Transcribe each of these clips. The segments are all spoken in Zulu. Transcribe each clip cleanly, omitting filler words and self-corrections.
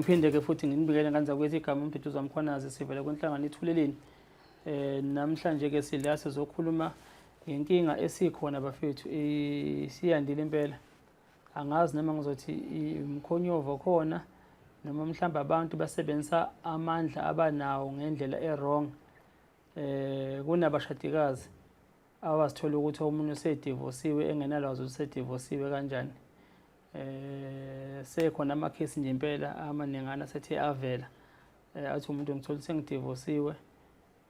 Ngiphinde-ke futhi nginibikele ngane zakwethu, igama uMduduzi Mkhwanazi, sivela kwinhlangano Ithuleleni. Namhlanje-ke sila sizokhuluma ngenkinga esikhona bafethu, isiyandile impela. Angazi noma ngizothi umkhonyovu khona noma mhlawumbe abantu basebenzisa amandla abanawo ngendlela e-wrong. Kunabashadikazi abazithola ukuthi omunye usedivosiwe engenalwazi ukuthi usedivosiwe kanjani. Sekhona amakhesi nje impela amaningana asethe avela. Athi umuntu ngithola sengidivosiwe,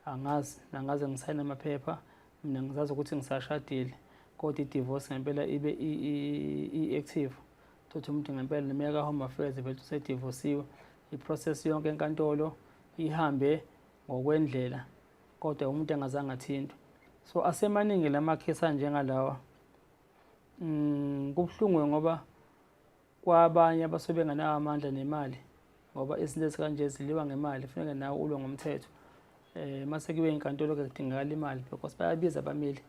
angazi nangaze ngisayine amaphepha, mina ngizazi ukuthi ngisashadile, kodwa i-divorce ngempela ibe i-active. Thothi umuntu ngempela noma ka-Home Affairs vele usedivosiwe, i-process yonke enkantolo ihambe ngokwendlela, kodwa umuntu engazange athintwe. So asemaningi lamakhesi anjengalawa. Kubuhlungu ngoba kwabanye abasuke bengenawo amandla nemali, ngoba izinto ezikanje ziliwa ngemali, kufuneka nawe ulwe ngomthetho. Mase kuyiwe enkantolo-ke kudingakala imali because bayabiza abameli.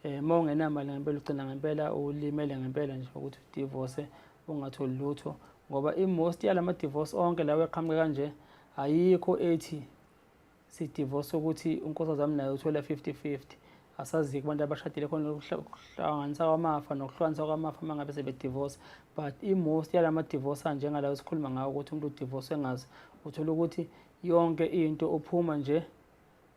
Uma ungenamali ngempela ugcina ngempela ulimele ngempela nje ukuthi udivorce ungatholi lutho, ngoba i-most yalama divorce onke lawa eqhamuke kanje ayikho ethi sidivorce ukuthi unkosikazi wami naye uthola 50-50. Asazi kubantu abashadile khona ukuhlanganisa kwamafa nokuhlukanisa kwamafa uma ngabe sebedivorce, but i-most yalama divorce anjengalawo esikhuluma ngawo ukuthi umuntu udivorce engazi, uthola ukuthi yonke into uphuma nje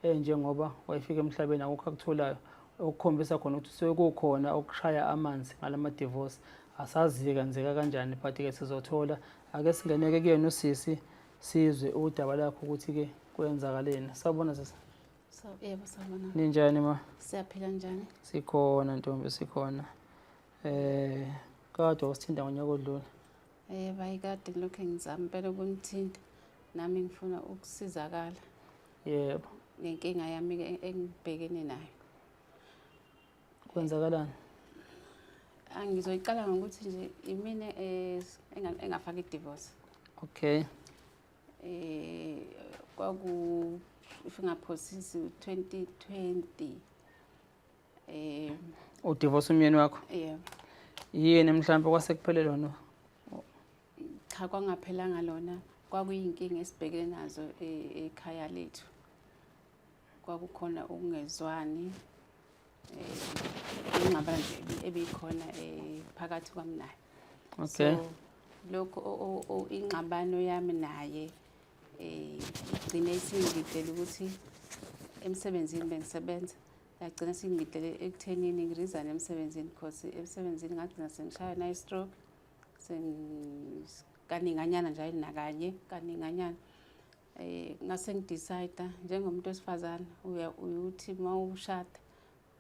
enjengoba wayefika emhlabeni, akukho akutholayo, okukhombisa khona ukuthi sekukhona okushaya amanzi ngalama divorce. Asazi kenzeka kanjani, but-ke sizothola. Ake singeneke kuyena usisi sizwe udaba lakho ukuthi-ke kwenzakaleni. Sawubona sisi. So, yebo, sawubona. Ninjani ma? Siyaphila, njani? Sikhona ntombi, sikhona. Kade wasithinta ngonyaka odlule. Bayikade ngilokhu ngizama impela ukunithinta. Nami ngifuna ukusizakala. Ngenkinga yami ke engibhekene nayo. Kwenzakalani? Angizoyiqala ngokuthi nje imina engafaka i-divorce. Kwaku if ngaphosisi 2020. Udivorce umyeni wakho? Yebo. Yini mhlawumbe kwase kuphele lona? Cha, kwangaphelanga lona, kwakuyinkinga esibhekene nazo ekhaya lethu. Kwakukhona ukungezwani, ingxabano nje ebikhona phakathi kwami naye. So lokho ingxabano yami naye igcine isingidlela ukuthi emsebenzini bengisebenza, yagcina singidlela ekuthenini ngiresign emsebenzini, because emsebenzini ngagcina sengishaywa na stroke kaninganyana nje, nakanye kaninganyana. Ngase ngidecide njengomuntu wesifazane, uyuthi mawushada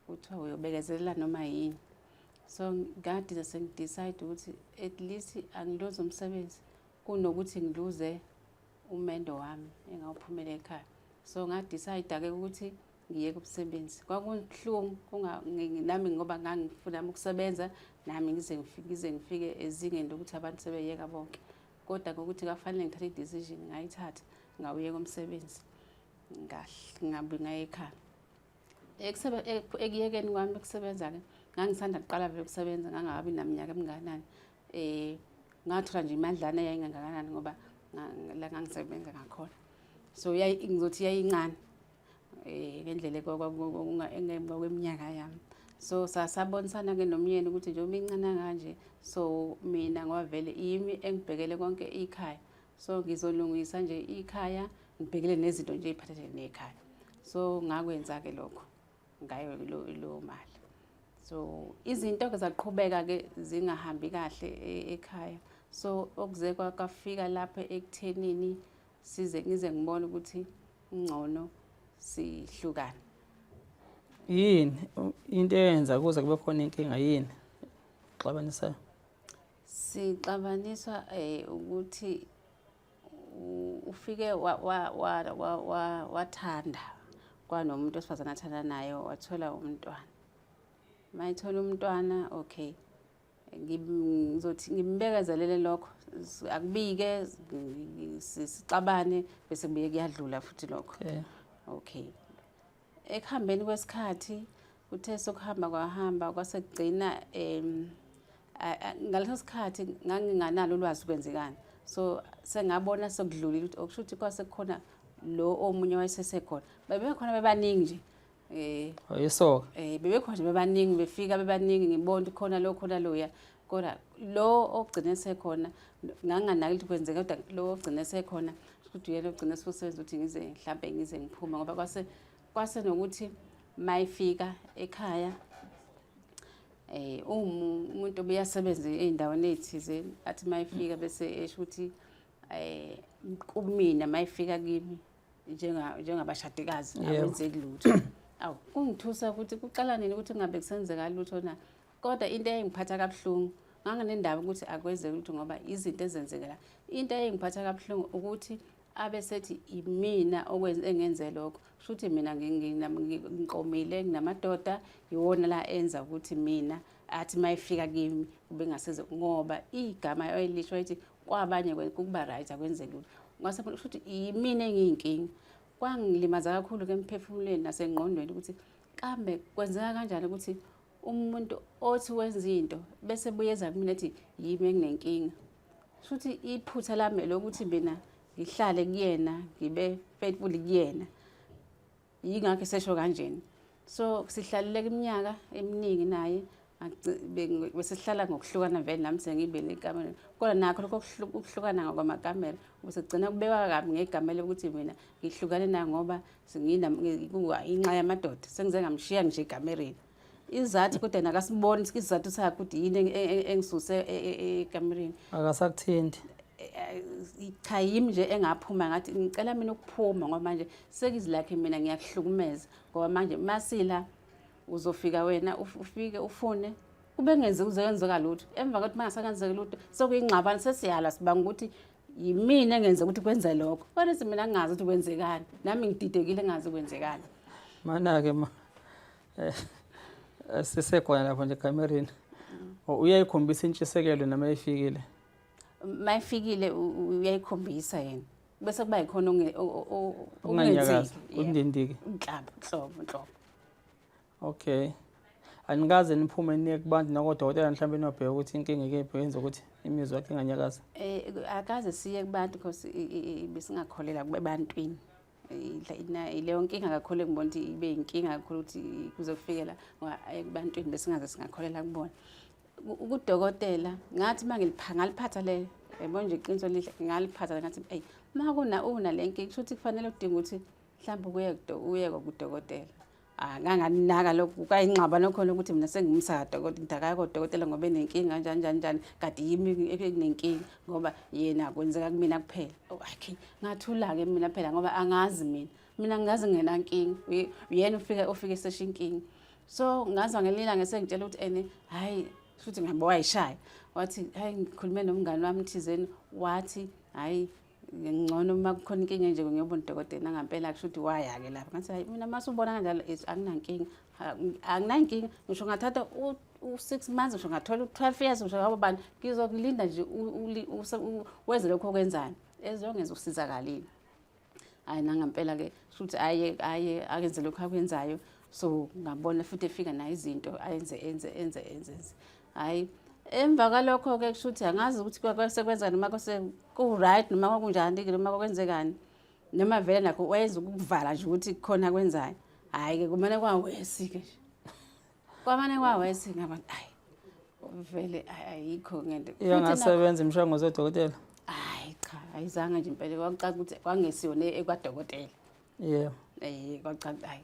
kuthiwa uyobekezelela noma yini. So ngade sengidecide ukuthi at least angiluze umsebenzi kunokuthi ngiluze umendo wami engawuphumela ekhaya. So ngadecide ke ukuthi ngiyeke umsebenzi. Kwakubuhlungu nami ngoba ngangifuna ukusebenza nami ngize ngifike ezingeni lokuthi abantu sebeyeka bonke. Kodwa ngokuthi kafanele ngithathe i-decision, ngayithatha, ngawuyeka umsebenzi, ngabe ngaye ekhaya. Ekuyekeni kwami ukusebenza-ke, ngangisanda kuqala vele ukusebenza, ngangakabi naminyaka emingakanani. Ngathola nje imadlana eyayingangakanani ngoba la ngangisebenza ngakhona. So ngizothi yayincane ngendlela engemva yami. So sabonisana-ke nomyeni ukuthi njengoba incane kanje, so mina ngoba vele yimi engibhekele konke ikhaya, so ngizolungisa nje ikhaya, ngibhekele nezinto nje ey'phathelene nekhaya. So ngakwenza-ke lokho ngayo leyo mali. So izinto-ke zaqhubeka-ke zingahambi kahle ekhaya. So okuze kwafika lapho ekuthenini size ngize ngibone ukuthi ngcono sihlukane. Yini into eyenza kuze kube khona inkinga, yini xabanisayo? Sixabaniswa ukuthi ufike wathanda kwanomuntu wesifazane athanda naye, wathola umntwana. Mayithola umntwana, okay, ngizothi ngimbekezelele lokho, akubike sixabane bese kubuye kuyadlula futhi lokho. Okay. Ekuhambeni kwesikhathi kuthe sokuhamba kwahamba kwase kugcina ngaleso sikhathi nganginganalo ulwazi kwenzekani. So sengabona sekudlulile ukuthi okusho ukuthi kwase kukhona lo omunye wayesesekhona, bebekhona bebaningi nje. Ayisoka. Bebekhona nje bebaningi, befika bebaningi, ngibona ukuthi khona lo, khona loya, kodwa lo ogcine sekhona nganganaki ukuthi kwenzeka, kodwa lo ogcine sekhona ukuthi uyena ogcine sesenza ukuthi ngize mhlambe ngize ngiphume, ngoba kwase nokuthi mayifika ekhaya umuntu obuyasebenza ey'ndaweni ey'thize, athi mayifika bese esho ukuthi kumina mayifika kimi njengabashadikazi akwenzeki lutho. Awu, kungithusa ukuthi kuqala nini ukuthi kungabe kusenzeka lutho na. Kodwa into eyayingiphatha kabuhlungu, nganginendaba ukuthi akwenzeki lutho ngoba izinto ezenzeka la. Into eyayingiphatha kabuhlungu ukuthi abe sethi imina engenze lokho, kusho ukuthi mina ngiqomile, nginamadoda, iwona la enza ukuthi mina athi mayifika kimi kube ngaseze, ngoba igama elisho ethi kwabanye kuba right akwenzeki lutho, ngase kusho ukuthi yimina engiyinkinga. Kwangilimaza kakhulu ke emphefumulweni nasengqondweni ukuthi kambe kwenzeka kanjani ukuthi umuntu othi wenza into bese buyeza kumina ethi yimi enginenkinga. Kusho ukuthi iphutha lami lokuthi mina ngihlale kuyena, ngibe faithful kuyena, yingakho esesho kanjena. So sihlaleleke iminyaka eminingi naye, bese sihlala ngokuhlukana vele, nami sengibe nekamelo, kodwa nakho lokho ukuhlukana ngokwamakamelo bese kugcina kubekwa kabi ngegama lokuthi mina ngihlukane naye ngoba inxa yamadoda, sengize ngamshiya nje ekamereni. Izathu kodwa nakasiboni isizathu sakhe ukuthi yini engisuse ekamereni. Akasakuthinti. Cha, yimi nje engaphuma ngathi ngicela mina ukuphuma, ngoba manje sekizilakhe mina ngiyakuhlukumeza, ngoba manje masila uzofika wena ufike ufune kube ngenzi kuze kwenzeka lutho, emva kokuthi mangasakenzeki lutho sekuyingxabano, sesiyalwa sibanga ukuthi yimina engenze ukuthi kwenze lokho, kodwa mina ngingazi ukuthi kwenzekani, nami ngididekile ngingazi kwenzekani. Mana-ke ma sisekhona lapho nje ekamereni, uyayikhombisa intshisekelo noma ifikile? Mayifikile uyayikhombisa yena, bese kuba yikhona okunganyakazi, kundindiki. Nhlobo nhlobo nhlobo. Okay, anikaze niphume niye kubantu nakodokotela mhlawumbe niyobheka ukuthi inkinga ikephi yenza ukuthi imizwa yakhe inganyakazi? Akaze siye kubantu because besingakholela ebantwini. Leyo nkinga kakhulu engibona ukuthi ibe inkinga kakhulu ukuthi kuze kufikela ngoba ebantwini besingaze singakholela kubona. Kudokotela ngathi uma ngaliphatha le, yabo nje iqiniso lihle, ngaliphatha ngathi eyi uma kuna una le nkinga kusho ukuthi kufanele udinga ukuthi mhlawumbe uye kudokotela. Nganganinaka lokhu kwayingxabano khona ukuthi mina sengimsa kadokotela, ngithi akaya kodokotela ngoba enenkinga kanjani njani njani, kanti yimi enginenkinga ngoba yena kwenzeka kumina kuphela. Okay, ngathula-ke mina phela ngoba angazi mina, mina ngingazi ngingenankinga, uyena ufike esesho inkinga. So ngazwa ngelinye ilanga esengitshela ukuthi ene hhayi futhi ngabe wayishaya, wathi hhayi ngikhulume nomngani wami thizeni, wathi hhayi ngcono uma kukhona inkinga nje ngiyobona udokotela ngampela, kusho ukuthi waya-ke lapho. Ngathi hayi mina uma usubona kanjalo anginankinga, anginankinga, ngisho ngathatha u-6 months, ngisho ngathola u-12 years, ngisho ngabo bani, ngizokulinda nje wenze lokho okwenzayo ezongenza usizakalile. Hhayi nangampela-ke kusho ukuthi aye akenze lokhu akwenzayo. So ngabona futhi efika nayo izinto ayenze enze enze enze enze. Hhayi emva kwalokho-ke kusho ukuthi angazi ukuthi kwasekwenza noma ku-right noma kwakunjani-ke noma kwakwenzekani, noma vele nakho wayenza ukukuvala nje ukuthi kukhona akwenzayo. Hhayi-ke kumane kwawesi-ke nje, kwamane kwawesi ngabantu, hhayi vele ayikho ngento. Iyangasebenza imishanguzo yodokotela? Hhayi cha, ayizange nje impela, kwakucaca ukuthi kwangesiyona ekwadokotela. Yebo. Kwacaca hhayi.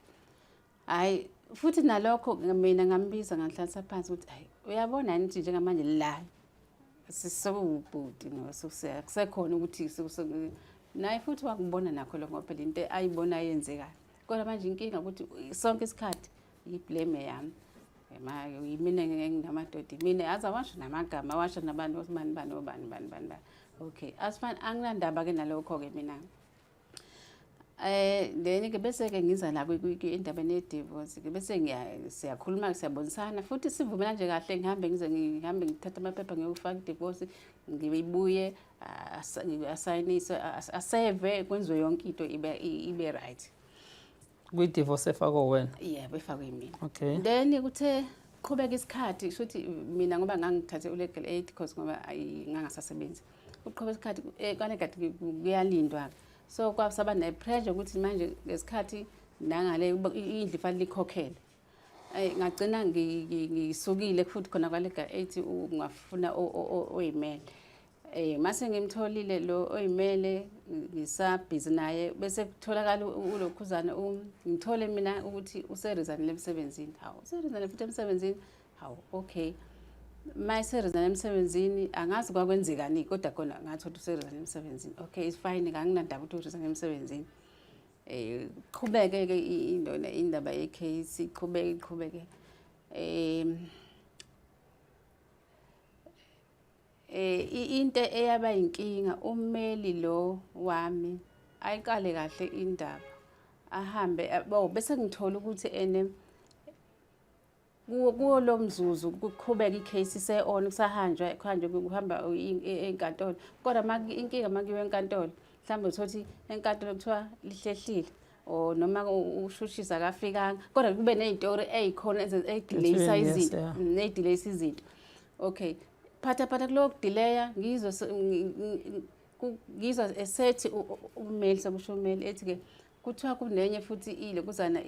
Hhayi futhi nalokho mina ngambiza ngahlalisa phansi ukuthi hhayi uyabona yini ukuthi njengamanje la sisewubhuti kusekhona ukuthi naye futhi wakubona nakho lokho ngoba phela into ayibona yenzekayo. Kodwa manje inkinga ukuthi sonke isikhathi i-blame yami. Yimina enginamadoda, yimina aze awasho namagama, awasho nabantu ukuthi bani bani obani bani bani bani. Okay, asifani anginandaba-ke nalokho-ke mina. Then ke bese ke ngiza la endabeni ye-divorce ke bese siyakhuluma siyabonisana futhi sivumela nje kahle, ngihambe ngize ngihambe ngithathe amaphepha ngiyofaka i-divorce, ngibuye asayinise aseve kwenziwe yonke into ibe right. Kwi-divorce efakwe wena? Yebo, efakwe yimina. Okay. Then kuthe qhubeka isikhathi kusho ukuthi mina ngoba ngangithathe u-legal aid because ngoba ngangasasebenzi. Uqhubeka isikhathi kwaLegal Aid kuyalindwa so kwasaba ne-pressure ukuthi manje ngesikhathi nangale indlu ifanele ikhokhele. Ngagcina ngisukile futhi khona kwaLegal Aid ungafuna oyimele. Mase ngimtholile lo oyimele, ngisabhizi naye bese kutholakala ulokhuzana, ngithole mina ukuthi useresignile emsebenzini. Hawu, useresignile futhi emsebenzini. Hawu, okay, uma eseresignile emsebenzini angazi kwakwenzekani, kodwa khona ngathi ukuthi useresignile emsebenzini. Okay, it's fine, anginandaba ukuthi uresign emsebenzini. Qhubeke-ke indona indaba ye-case, iqhubeke iqhubeke. Into eyaba inkinga, ummeli lo wami ayiqale kahle indaba, ahambe bo bese ngithola ukuthi ene kuwo lo mzuzu kuqhubeka i-case ise-on, kusahanjwa kuhanjwe kuhamba enkantolo. Kodwa inkinga makuyiwa enkantolo, mhlawumbe uthole ukuthi enkantolo kuthiwa lihlehlile or noma ushushisa akafikanga, kodwa kube ney'tori ey'khona ey'delayisa izinto, ney'delayisa izinto. Okay, phatha phatha kuloko kudelaya, ngizwe ngizwa esethi ummeli, sekusho ummeli ethi-ke kuthiwa kunenye futhi ilokuzana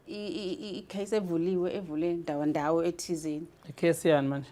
i-case evuliwe, evule ndawo ndawo ethizeni. I-case yani manje?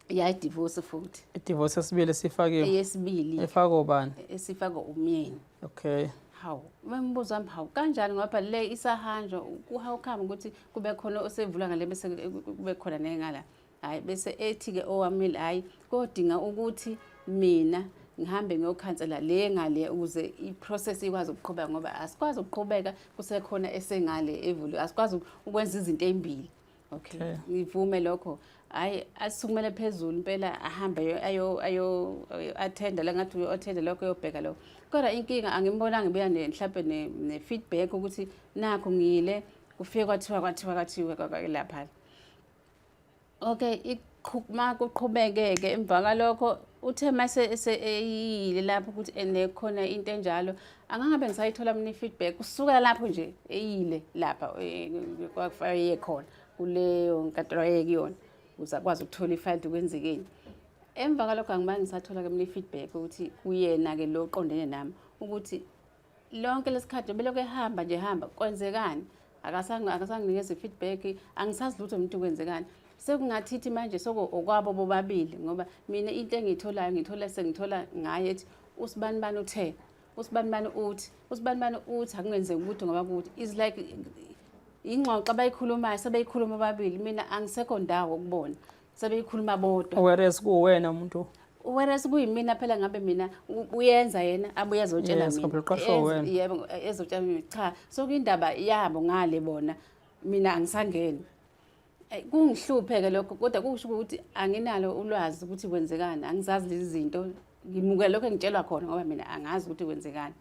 Ya, i-divorce futhi. I-divorce yesibili esifakiwe? Eyesibili. Efakwa ubani? Esifakwa umyeni. Okay. Hawu, umbuzo wami, hawu kanjani, ngoba le isahanjwa, how come ukuthi kube khona osevula ngale bese kube khona nengala? Hayi, bese ethi-ke owamile, hhayi, kodinga ukuthi mina ngihambe ngiyokhansela le ngale ukuze i-process ikwazi ukuqhubeka, ngoba asikwazi ukuqhubeka kusekhona esengale evuliwe, asikwazi ukwenza izinto ey'mbili. Okay, ngivume lokho. Hhayi, asukumele phezulu impela, ahambe ayo ayo-attenda la, ngathi uyo-attenda lokho, uyobheka lokho. Kodwa inkinga angimbonanga ngibuya mhlampe ne-feedback ukuthi nakhu ngiyile, kufike kwathiwa kwathiwa kwathiwa lapha. Okay, ma kuqhubeke-ke emva kwalokho, uthe mase eyile lapho ukuthi ene khona into enjalo, angangabe ngisayithola mina i-feedback kusukela lapho nje eyile lapha kwakufanele khona kuleyo nkantolo ayekuyona ukuze akwazi ukuthola ifayili kwenzekeni. Emva kwalokho angibange ngisathola-ke mina i-feedback ukuthi kuyena-ke lo oqondene nami ukuthi lonke lesikhathi belokhu ehamba nje ehamba, kwenzekani, akasanginikeza i-feedback, angisazi lutho umuntu kwenzekani. Sekungathithi manje soko okwabo bobabili, ngoba mina into engiyitholayo ngiyithola sengithola ngaye ethi usibani bani uthe, usibani bani uthi, usibani bani uthi akungenzeki ukuthi ngoba kuthi is like ingxoxo abayikhulumayo, sebeyikhuluma bobabili, mina angisekho ndawo ukubona, sebeyikhuluma bodwa. Whereas kuwena umuntu, whereas kuyimina phela, ngabe mina uyenza yena abuye azotshela mina. Ngoba Yebo, ezotshela mina. Cha, so kuyindaba yabo ngale bona, mina angisangeni. Kungihluphe-ke lokho, kodwa kusho ukuthi anginalo ulwazi ukuthi kwenzekani, angizazi lezi zinto, ngimukela lokho engitshelwa khona ngoba mina angazi ukuthi kwenzekani.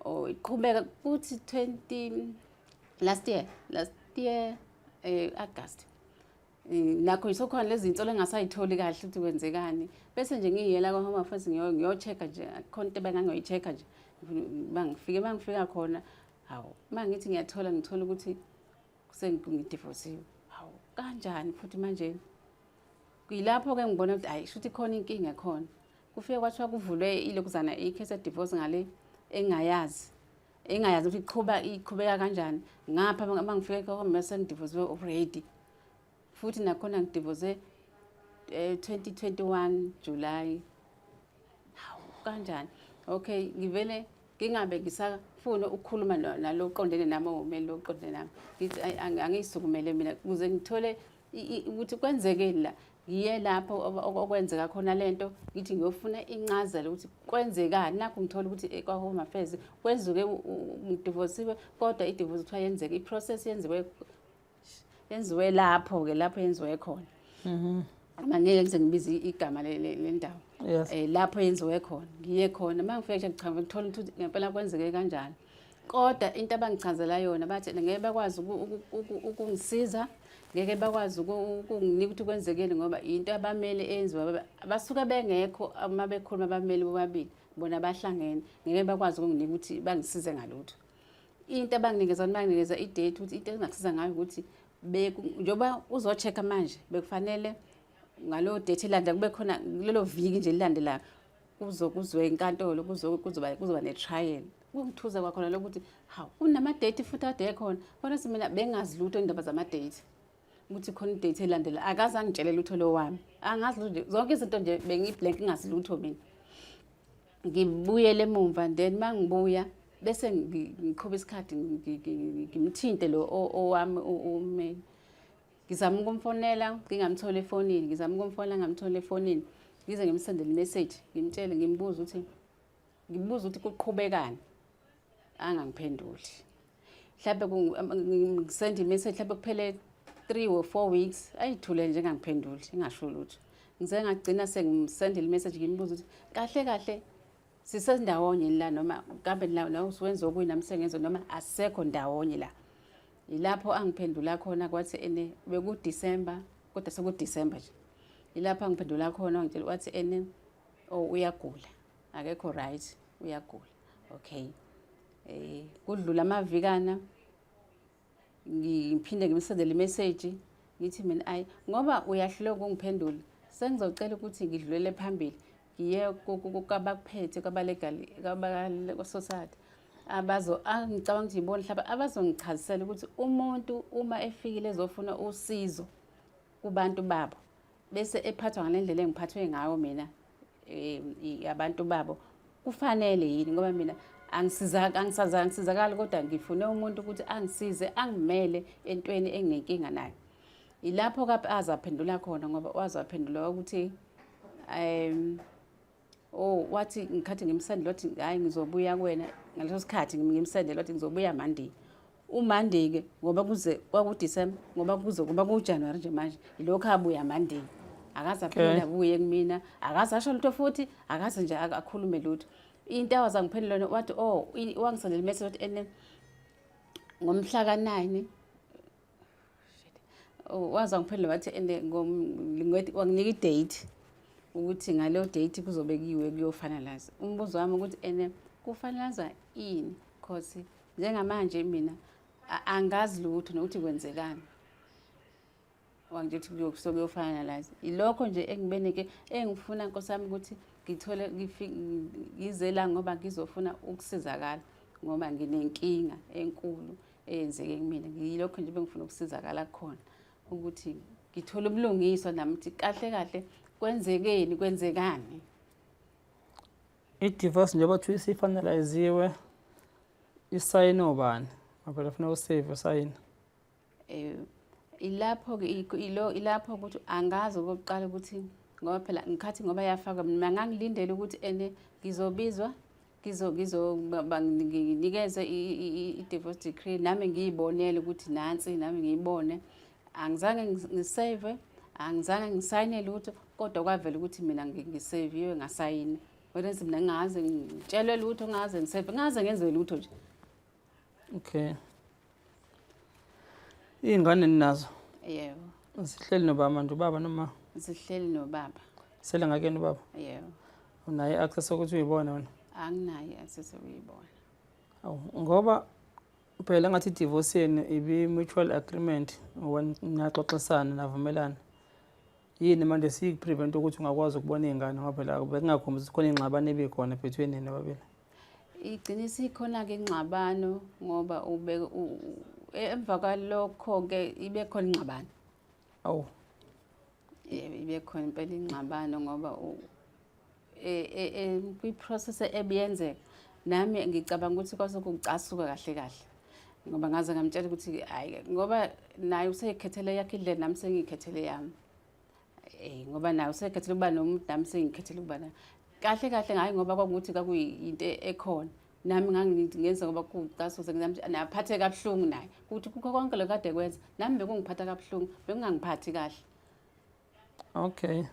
Oh, iqhubeka kuthi 20 last year August, nakho isokhona lezi zinsolo engasayitholi kahle ukuthi kwenzekani. Bese nje ngiyela kwa-Home Affairs ngiyo-check-a nje, khona into ebengangiyoyi-check-a nje. Bangifike bangifika khona, hawu, uma ngithi ngiyathola, ngithola ukuthi sengidivosiwe. Hawu, kanjani futhi manje? Kuyilapho-ke ngibona ukuthi hhayi, shuthi khona inkinga khona. Kufike kwathiwa kuvulwe ilokuzana i-case ye-divorce ngale engayazi, engayazi ukuthi iqhuba iqhubeka kanjani. Ngapha uma ngifike kwa sengidivosiwe already, futhi nakhona ngidivose 2021 July. Hawu, kanjani? Okay, ngivele ngingabe ngisafuna ukukhuluma nalo oqondene nami, owumeli lo oqondene nami. Ngithi angiyisukumele mina ukuze ngithole ukuthi kwenzekeni la. Ngiye lapho okwenzeka khona lento, ngithi ngiyofuna incazelo ukuthi kwenzekani. Nakho ngithola ukuthi kwa-Home Affairs kwenziwe, ngidivosiwe, kodwa i-divorce kuthiwa yenzeke, i-process yenziwe lapho-ke lapho yenziwe khona. Angeke ngize ngibize igama lendawo. Lapho yenziwe khona, ngiye khona, uma ngifika nje cha, ngithola ukuthi ngempela kwenzeke kanjalo. Kodwa into abangichazela yona, bathi ngeke bakwazi ukungisiza, ngeke bakwazi ukunginika ukuthi kwenzekeni, ngoba into abamele eyenziwa basuke bengekho uma bekhuluma abameli bobabili, bona bahlangene, ngeke bakwazi ukunginika ukuthi bangisize ngalutho. Into abanginikeza, banginikeza i-date ukuthi into engingakusiza ngayo ukuthi njengoba uzo-check-a manje, bekufanele ngalowo date elandela kube khona kulelo viki nje elilandelayo. Kuzwe inkantolo, kuzoba ne-trial. Kungithuza kwakhona lokuthi hawu, kunama-date futhi ade ekhona. Kodwa mina bengazi lutho indaba zama-date, ukuthi khona i-date elandela. Akaze angitshele lutho lo wami, angazi lutho nje, zonke izinto nje bengiyi-blank, ngingazi lutho mina. Ngibuyele emumva, then uma ngibuya bese ngiqhuba isikhathi, ngimthinte lo owami ummeli. Ngizama ukumfonela, ngingamtholi efonini, ngizama ukumfonela, ngingamtholi efonini, ngize ngimsendele i-message, ngimtshele, ngimbuze ukuthi kuqhubekani, angangiphenduli. Mhlawumbe ngisende i-message, mhlawumbe kuphele 3 or 4 weeks, ayithule nje, engangiphenduli, engasho lutho. Ngize ngagcina sengimsendele i-message, ngimbuza ukuthi kahle kahle sisendawonye la, noma kambe la usuwenza okunye nami sengenza, noma asisekho ndawonye la. Ilapho angiphendula khona, kwathi ene bekuDecember, kodwa sekuDecember nje. Ilapho angiphendula khona, wangitshela wathi ene, oh, uyagula, akekho right, uyagula. Okay, kudlula amavikana, ngiphinde ngimsendele i-message, ngithi mina ayi, ngoba uyahluleka ukungiphendula, sengizocela ukuthi ngidlulele phambili, ngiye kwabakuphethe, kwaba-legal, kwaba-society, abazo angicabanga ukuthi yibona mhlawumbe abazongichazisela ukuthi umuntu uma efikile ezofuna usizo kubantu babo, bese ephathwa ngale ndlela engiphathwe ngayo mina abantu babo, kufanele yini? Ngoba mina angisizakali, kodwa ngifune umuntu ukuthi angisize, angimele entweni enginenkinga nayo. Ilapho kaphi azaphendula khona, ngoba wazaphendula ukuthi oh, wathi ngikhathi ngimsendele, wathi hayi, ngizobuya kuwena ngaleso sikhathi. Ngimsendele, wathi ngizobuya Monday. UMonday ke, ngoba kuze kwakuDecember, ngoba kuze kuba kuJanuary nje manje, ilokhu abuya Monday, akaze aphinde abuye kumina, akaze asho lutho futhi, akaze nje akhulume lutho. Into awaze angiphendula yona, wathi oh, wangisendela i-message, wathi ene ngomhla ka-9. Oh, waze wangiphendula wathi ene wanginika i-date ukuthi ngaleyo date kuzobe kuyiwe kuyo-finalize. Umbuzo wami ukuthi ene ku-finalize ini? Cause njengamanje mina angazi lutho nokuthi kwenzekani. Wangitshela ukuthi kuyo-finalize. Ilokho nje engibeneke engifuna, nkosi yami, ukuthi ngithole ngize la ngoba ngizofuna ukusizakala, ngoba nginenkinga enkulu eyenzeke kumina. Ngiyilokho nje bengifuna ukusizakala khona, ukuthi ngithole ubulungiswa nami, ukuthi kahle kahle kwenzekeni, kwenzekani. I-divorce njengoba kuthiwa isi-finaliziwe, isayine obani? Ngoba phela kufuneka usave usayine. Ilapho-ke ilo ilapho ukuthi angazi okokuqala ukuthi, ngoba phela ngikhathi ngoba yafakwa, mina ngangilindele ukuthi ene ngizobizwa, ngizo ngizo nginikeze i-divorce decree, nami ngiyibonele ukuthi nansi, nami ngiyibone. Angizange ngisave, angizange ngisayine lutho, kodwa kwavela ukuthi mina ngiseviwe, ngasayina. Whereas mina ngingaze ngitshelwe lutho, ngingaze ngisave, ngingaze ngenze lutho nje. Okay, iy'ngane ninazo? Yebo. Zihleli nobaba manje, ubaba noma? Zihleli nobaba. Sele ngakuyena ubaba? Yebo. Unayo i-access yokuthi uyibone wena? Anginayo i-access yokuyibona. Awu, ngoba phela ngathi i-divorce yenu ibi-mutual agreement, ngoba naxoxisana, navumelana. Yini manje siyiku-prevent ukuthi ungakwazi ukubona iy'ngane? Ngoba phela bekungakhombisi ukuthi khona iy'ngxabano ebikhona between nina babili. Igcine isikhona-ke ingxabano, ngoba ube emva kwalokho-ke ibe khona ingxabano. Awu. Yebo, ibe khona impela ingxabano, ngoba kwi-process ebiyenzeka, nami ngicabanga ukuthi kwase kucasuka kahle kahle, ngoba ngaze ngamtshela ukuthi hhayi, ngoba naye useyikhethele yakhe indlela, nami sengiyikhethele yami, ngoba naye usekhethele ukuba nomuntu, nami sengikhethele ukuba naye. Kahle kahle hayi, ngoba kwakuthi kwakuyinto ekhona, nami ngangingenza ngoba kucasuza, naphatheka kabuhlungu naye ukuthi kukho konke lokho kade kwenza, nami bekungiphatha kabuhlungu, bekungangiphathi kahle. Okay,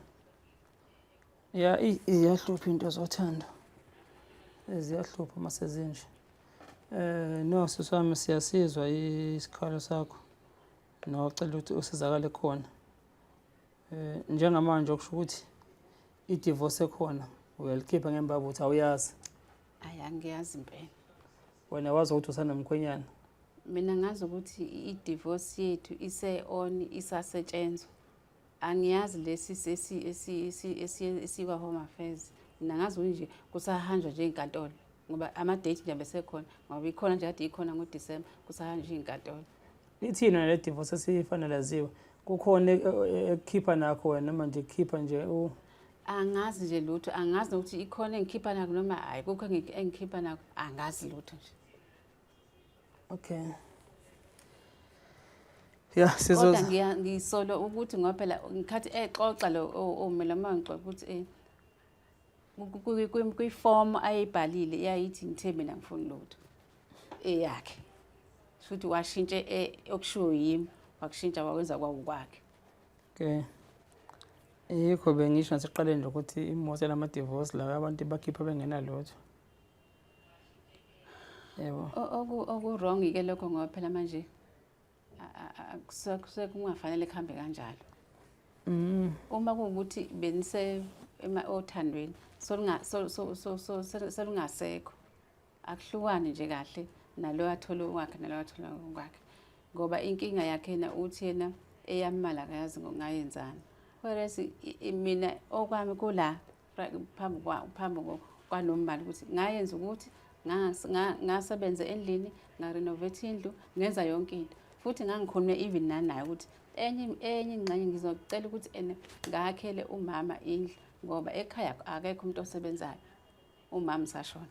ya, iyahlupha into zothando, ziyahlupha uma sezinje. No, sisi wami, siyasizwa isikhalo sakho nocela ukuthi usizakale khona. Njengamanje okusho ukuthi i-divorce ekhona uyalikhipha ngembaba ukuthi awuyazi? Hayi, angiyazi impela. Wena wazi ukuthi usanomkhwenyana? Mina ngazi ukuthi i-divorce yethu ise-on, isasetshenzwa. Angiyazi lesi esikwa-Home Affairs. Mina ngazi ukuthi nje kusahanjwa nje iy'nkantolo ngoba ama-date nje abesekhona ngoba ikhona nje kade ikhona ngoDisemba kusahanjwa iy'nkantolo. Ithini yona le divorce esiyifaneleziwe? Kukhona ekukhipha nakho wena noma nje kukhipha nje u Angazi nje lutho, angazi nokuthi ikhona engikhipha nakho noma hhayi kukho engikhipha nakho, angazi lutho nje. Okay. Ya sizoza. Kodwa ngisola ukuthi ngoba phela ngikhathi exoxa lo omele uma ngixoxa ukuthi kwifomu ayibhalile yayithi ngithe mina ngifuni lutho eyakhe. Shuthi washintshe okushiwo yimi wakushintsha wakwenza kwawukwakhe. Okay. Yikho bengisho nasekuqaleni nje ukuthi imoto lama-divorce lawa abantu bakhipha bengenalutho. Yebo. Oku-wrong-ke lokho ngoba phela manje kusuke kungafanele kuhambe kanjalo. Uma kuwukuthi benise othandweni selungasekho akuhlukani nje kahle nalo athola okwakhe nalo athola okwakhe ngoba inkinga yakhe yena uthi yena eyami imali akayazi ngayenzani. Whereas mina okwami kula phambi phambi kwanomali ukuthi ngayenza ukuthi ngasebenza endlini ngarenovate indlu ngenza yonke into futhi ngangikhulume even nanaye ukuthi enye enye ingxenye ngizocela ukuthi ene ngakhele umama indlu ngoba ekhaya akekho umuntu osebenzayo umama usashona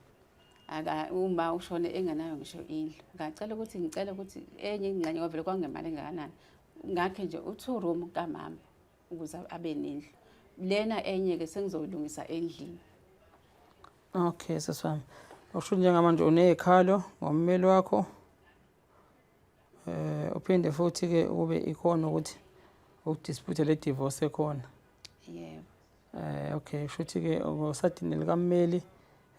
aka uma ushone engenayo ngisho indlu ngacela ukuthi ngicela ukuthi enye ingxenye ngoba vele kwakungemali engakanani ngakhe nje u-two room kamama ukuze abe nendlu lena enye-ke sengizoyilungisa endlini. Okay sisi wami, okusho njengamanje uney'khalo ngommeli wakho uphinde futhi-ke kube ikhona ukuthi ukudispute le divorce ekhona. Yebo. Okay, kusho ukuthi-ke ngosadini likammeli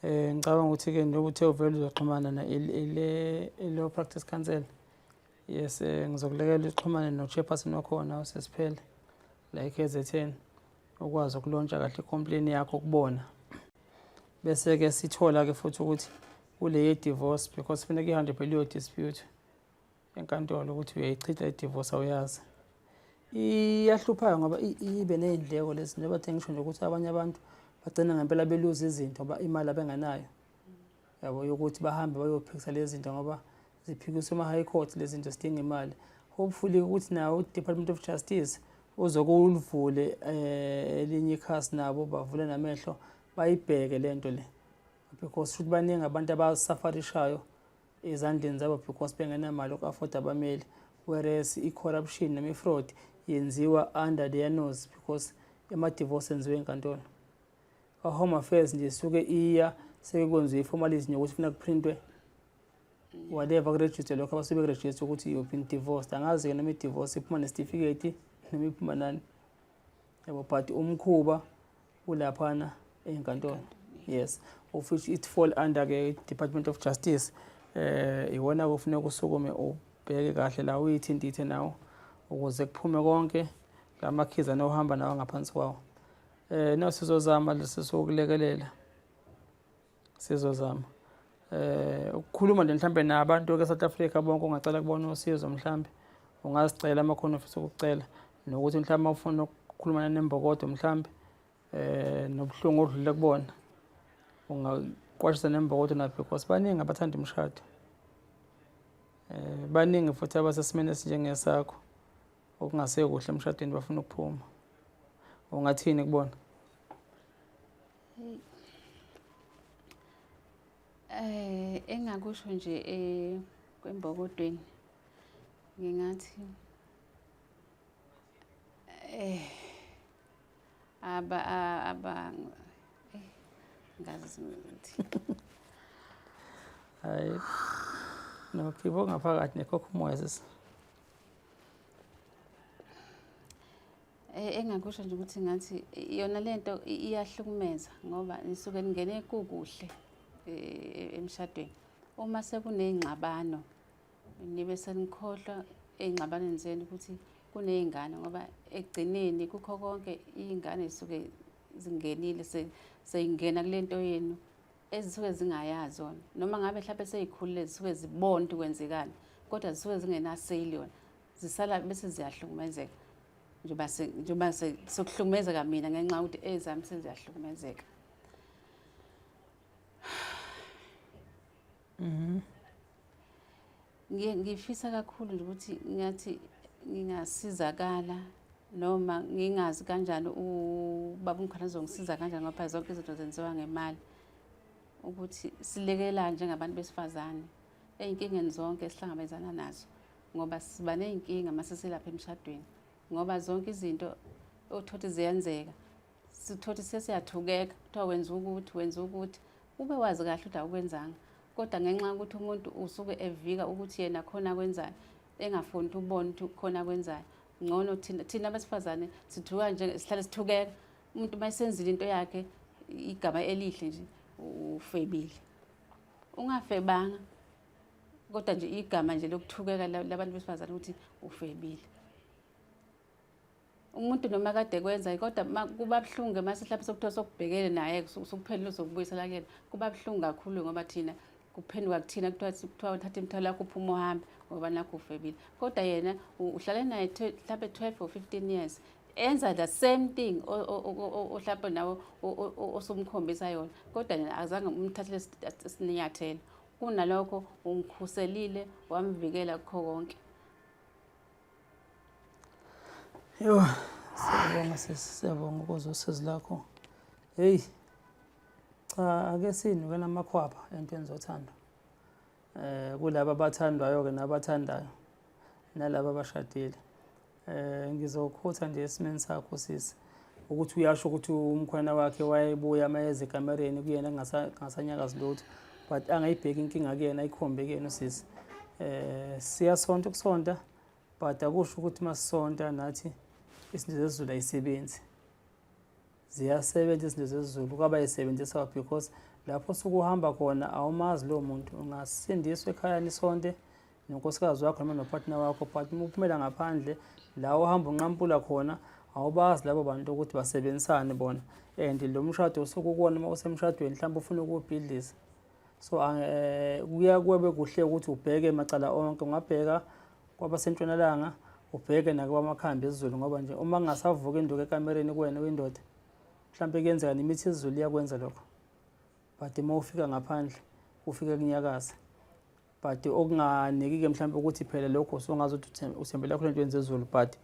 ngicabanga ukuthi-ke njengoba uthe uvele uzoxhumana ile practice council. Yes, ngizokulekela uxhumane no-chairperson wakhona usesiphele la e-KZN ukwazi ukulontsha kahle i-complaint yakho kubona. Bese-ke sithola-ke futhi ukuthi kule ye-divorce because kufuneka ihambe phela iyo-dispute enkantolo ukuthi uyayichitha i-divorce awuyazi. Iyahlupha ngoba ibe ney'ndleko lezi njengoba ngisho nje ukuthi abanye abantu bagcina ngempela beluza izinto ngoba imali abengenayo. Yabo yokuthi bahambe bayophikisa lezi zinto ngoba ziphikiswa ema-high court lezi zinto zidinga imali. Hopefully ukuthi nawo u-Department of Justice uzokulivule elinye ikhasi nabo bavule namehlo bayibheke lento le because futhi baningi abantu abasafarishayo ezandleni zabo because bengenamali yoku-afforda abameli whereas i-corruption noma i-fraud yenziwa under their nose because ama-divorce enziwe enkantolo. Home Affairs nje suke iya seke kwenziwe i-formalism yokuthi funa kuprintwe whatever kurejistwe lokho abasuke bekurejistwe ukuthi you've been divorced. Angazi-ke noma i-divorce iphuma nesitifiketi noma iphuma nani yabo, but umkhuba ulaphana enkantolo. Yes, of which it fall under ke Department of Justice. Iwona kufuneka usukume ubheke kahle la uyithintithe nawo ukuze kuphume konke lamakhiza nohamba nawo ngaphansi kwawo. No sizozama lesisokulekelela. Sizozama. Ukukhuluma nje mhlambe nabantu ke South Africa bonke ungacela kubona usizo mhlambe ungazicela amakhono ofisa ukucela nokuthi mhlambe ufuna ukukhuluma nembokodo mhlambe nobuhlungu odlule kubona ungaqwashisa nembokodo na because baningi abathanda imishado. Baningi futhi abasesimeni esinjengesakho okungasekuhle emshadweni bafuna ukuphuma. Ungathini kubona? Engakusho nje kwembokodweni ngingathi aba aba ngazi ukuthi hayi no khibo ngaphakathi nekhokho umoya sisi. Engakusho nje ukuthi ngathi yona lento iyahlukumeza ngoba nisuke ningene kukuhle emshadweni. Uma sekuney'ngxabano nibe senikhohlwa ey'ngxabanweni zenu ukuthi kuney'ngane ngoba ekugcineni kukho konke iy'ngane zisuke zingenile seyingena kule nto yenu ezisuke zingayazi zona noma ngabe mhlawumbe sey'khulile zisuke zibona ukuthi kwenzekani kodwa zisuke zingenaseyili yona zisala bese ziyahlukumezeka njengoba sekuhlukumezeka mina ngenxa yokuthi ezami seziyahlukumezeka. Ngifisa kakhulu nje ukuthi ngathi ngingasizakala noma ngingazi kanjani ubaba uMkhwanazi uzongisiza kanjani ngoba phela zonke izinto zenziwa ngemali, ukuthi silekelane njengabantu besifazane ey'nkingeni zonke esihlangabezana nazo, ngoba siba ney'nkinga uma sesilapha emshadweni, ngoba zonke izinto othothi ziyenzeka, sithothi sesiyathukeka, kuthiwa wenza ukuthi, wenza ukuthi, ube wazi kahle ukuthi awukwenzanga, kodwa ngenxa yokuthi umuntu usuke evika ukuthi yena khona akwenzayo, engafuni ukuthi ubone ukuthi khona akwenzayo. Ngcono thina abesifazane sithuka nje, sihlale sithukeka. Umuntu uma esenzile into yakhe, igama elihle nje, ufebile. Ungafebanga, kodwa nje igama nje lokuthukeka labantu besifazane ukuthi ufebile. Umuntu noma kade kwenza, kodwa kuba buhlungu mase mhlawumbe sokuthiwa sokubhekene naye, sokuphelile uzokubuyisela kuyena, kuba buhlungu kakhulu ngoba thina kuphenduka kuthina, kuthiwa uthatha imithwalo yakho uphume uhambe ngoba nakho ufebile. Kodwa yena uhlale naye mhlawumbe 12 or 15 years, enza the same thing mhlawumbe nawe osumkhombisa yona, kodwa yena azange umthathele isinyathelo. Kunalokho ungikhuselile, wamvikela kukho konke. Yho, siyabonga sisi, siyabonga ukuzwa usizi lakho. Hey, cha ake sinuke namakhwapha entweni zothando. Kulaba abathandwayo ke nabathandayo nalaba abashadile. Ngizokhutha nje esimeni sakho sisi ukuthi uyasho ukuthi umkhwana wakhe wayebuya mayeze ekamereni kuyena kungasanyakazi lutho, but angayibheki inkinga kuyena, ayikhombe kuyena usisi. Siyasonta ukusonta, but akusho ukuthi masisonta nathi izinto zezulu ayisebenzi. Ziyasebenza izinto zezulu kwabayisebenzisa, because lapho sukuhamba khona awumazi lowo muntu. Ungasindiswa ekhaya nisonte nonkosikazi wakho noma nopartner wakho, but uma uphumela ngaphandle la uhamba unqampula khona awubazi labo bantu ukuthi basebenzisane bona, and lo mshado usuke ukuwona uma usemshadweni mhlawumbe ufuna ukuwubhidliza. So kuya kube kuhle ukuthi ubheke macala onke, ungabheka kwabasentshonalanga, ubheke nakwamakhambi esiZulu, ngoba nje uma kungasavuka induku ekamereni kuwena uyindoda, mhlawumbe kuyenzeka nemithi yesiZulu iyakwenza lokho, but uma ufika ngaphandle ufike kunyakaza. But okunganiki-ke mhlawumbe ukuthi phela lokho usungazi ukuthi uthembela kule nto yezulu, but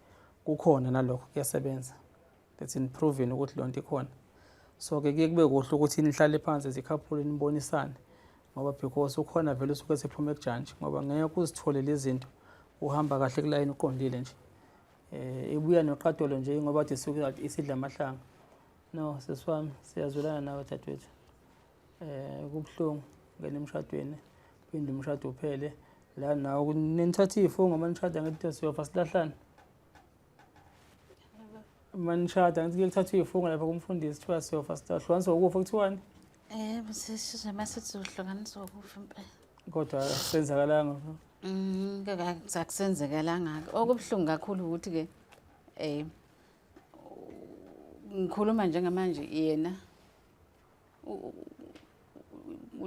kukhona nalokho kuyasebenza. That's in proven ukuthi loo nto ikhona. So-ke kuye kube kuhle ukuthi nihlale phansi zikhaphule nibonisane, ngoba because ukhona vele usuke sephume ekujantshi, ngoba ngeke uzitholele izinto uhamba kahle kulayini uqondile nje. Ibuya noqadolo nje ngoba kade isuke isidla amahlanga. No, sisi wami, siyazwelana nawe dadewethu. Kubuhlungu ngena emshadweni, phinde umshado uphele la nawe nithatha iy'fungo uma nishada ngithi siyofa silahlane. Uma nishada ngithi kuye kuthathwe iy'fungo lapha kumfundisi kuthiwa siyofa sihlukaniswa ukufa, kuthiwani? Yebo, sisizwe masithi uhlukaniswa ukufa impela. Kodwa akusenzakalanga. Akusenzekalanga. Okubuhlungu kakhulu ukuthi-ke ngikhuluma njengamanje yena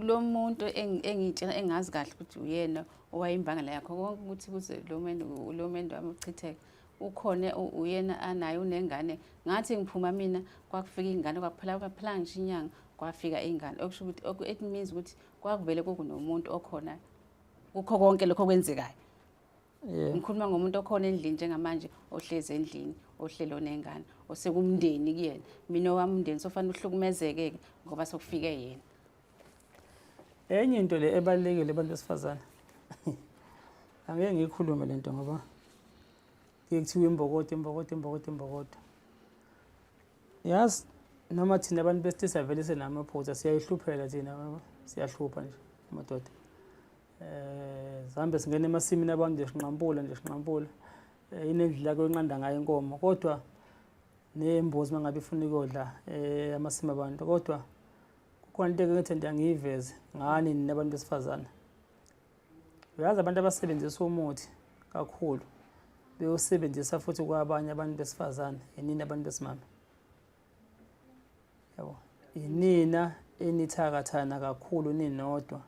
lo muntu engitshela engazi kahle ukuthi uyena owayimbangela yakho konke ukuthi kuze lo mendo wami uchitheke, ukhona uyena anaye unengane. Ngathi ngiphuma mina kwakufika ingane, kwaphela ngisho inyanga kwafika ingane, okusho ukuthi it means ukuthi kwakuvele kunomuntu okhona kukho konke lokho okwenzekayo. Ngikhuluma ngomuntu okhona endlini njengamanje, ohlezi endlini, ohleli onengane, osekumndeni kuyena. Mina owami umndeni sofanele uhlukumezeke-ke ngoba sokufike yena. Enye into le ebalulekile abantu besifazane, angeke ngiyikhulume lento ngoba kuye kuthiwa imbokodo, imbokodo, imbokodo, imbokodo. Yazi noma thina abantu besilisa vele sinamaphutha, siyayihluphela thina, siyahlupha nje amadoda. Sihambe singena emasimini abantu nje sinqampula nje sinqampula. Inendlela kuyonqanda ngayo inkomo, kodwa nembuzi mangabe ifuna ukuyodla amasimi abantu, kodwa kukhona into engithi nje angiyiveze ngani nina abantu besifazane. Uyazi abantu abasebenzisa umuthi kakhulu bewusebenzisa futhi kwabanye abantu besifazane, yinina abantu besimame. Yabo, yinina enithakathana kakhulu ninodwa.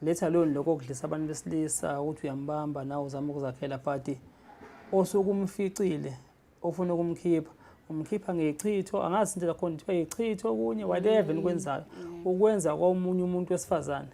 Letha loni lokho okudlisa abantu besilisa ukuthi uyambamba nawe uzama ukuzakhela, but osuke umficile ofuna ukumkhipha, umkhipha ngechitho, angazi into zakhona kuthiwa yichitho okunye, whatever enikwenzayo, ukwenza komunye umuntu wesifazane.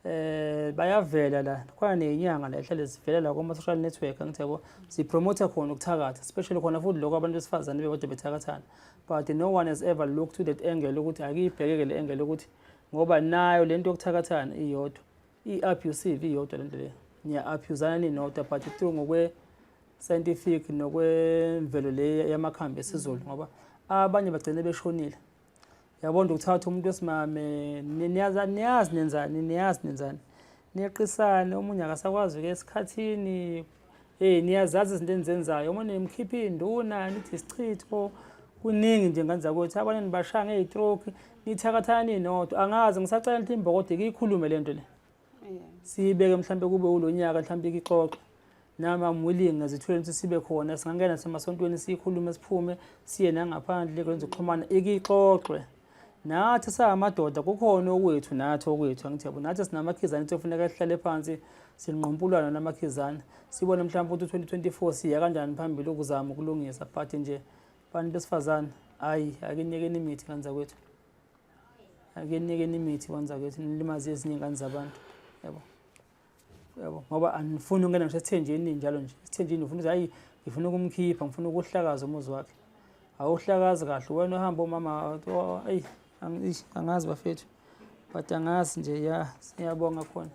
Bayavela la, khona ney'nyanga la ehlale zivela la kuma-social network, angithi yabo, zipromotha khona ukuthakatha, especially khona futhi lokho abantu besifazane bebodwa bethakathana, but no one has ever looked to that angle ukuthi akuyibhekeke le angle, ukuthi ngoba nayo le nto yokuthakathana iyodwa i-abusive, iyodwa le nto le, niya-abusana ninodwa, but through ngokwe-scientific nokwemvelo le yamakhambi esiZulu, ngoba abanye bagcine beshonile. Yabona, ukuthatha umuntu wesimame, niyazi, niyazi nenzani, niyazi nenzani, niyeqisane, omunye akasakwazi ukuya esikhathini. Hey, niyazazi izinto enizenzayo, omunye nimkhipha iy'nduna, nithi isichitho, kuningi nje ngane zakwethu. Abanye nibashaya ngey'troke, nithakathana ninodwa. Angazi, ngisacela ukuthi imbokodo ikhulume le nto le, siyibeke mhlampe kube ulo nyaka, mhlampe ikixoxe. Nami I'm willing ngizithule ukuthi sibe khona, singangena semasontweni, siyikhulume, siphume siye nangaphandle kwenza ukuxhumana, ikixoxwe. Nathi sangamadoda kukhona okwethu, nathi okwethu, angithi yabo, nathi sinamakhizane ethi kufuneka sihlale phansi, sinqompulwana namakhizane, sibone mhlawumbe ukuthi 2024 siya kanjani phambili ukuzama ukulungisa. But nje bantu besifazane, hayi, ake niyekeni imithi, ngane zakwethu, ake niyekeni imithi, ngane zakwethu, nilimaze ezinye iy'ngane zabantu, yabo, yabo, ngoba anifuni ukungena ngisho esithenjini njalo nje. Esithenjini ufuna ukuthi, hayi, ngifuna ukumkhipha, ngifuna ukuhlakaza umuzi wakhe. Awuhlakazi kahle wena, uhamba umama, eyi, angazi bafethu, but angazi nje. Ya, siyabonga khona,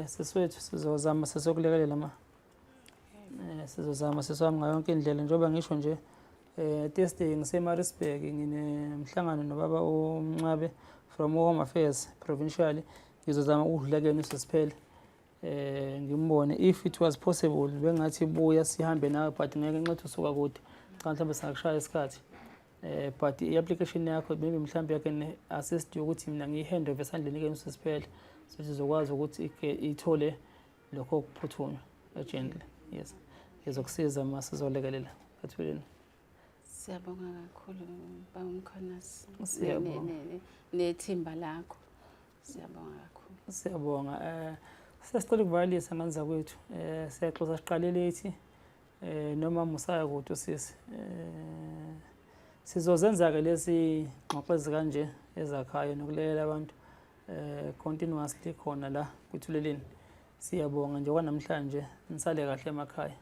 siswethu, sizozama sizokulekelela ma, sizozama siswami ngayo yonke indlela. Njengoba ngisho nje, Thursday ngiseMaritzburg, nginemhlangano nobaba uMncwabe from Home Affairs provincial. Ngizozama ukudlula kuyena usisiphele, ngimbone. If it was possible, bengathi buya sihambe nawe, but ngeke nxethu usuka kude cha, mhlawumbe singakushaya isikhathi, but i-application yakho maybe mhlawumbe I can assist you ukuthi mina ngiyi-hand over esandleni ke usisiphele, so sizokwazi ukuthi ithole lokho okuphuthunywa urgently. Yes, ngizokusiza ma, sizolekelela ethuleni. Siyabonga kakhulu, baba Mkhonasi. Siyabonga. Nethimba lakho. Siyabonga kakhulu. Siyabonga. Sesicela ukuvalelisa, ngane zakwethu. Siyaxoxa, siqale lethi, noma musaya kude usisi. Sizozenza ke lezi ngxoxo ezikanje ezakhayo nokulekelela abantu continuously khona la kwithuleleni. Siyabonga nje kwanamhlanje, nisale kahle emakhaya.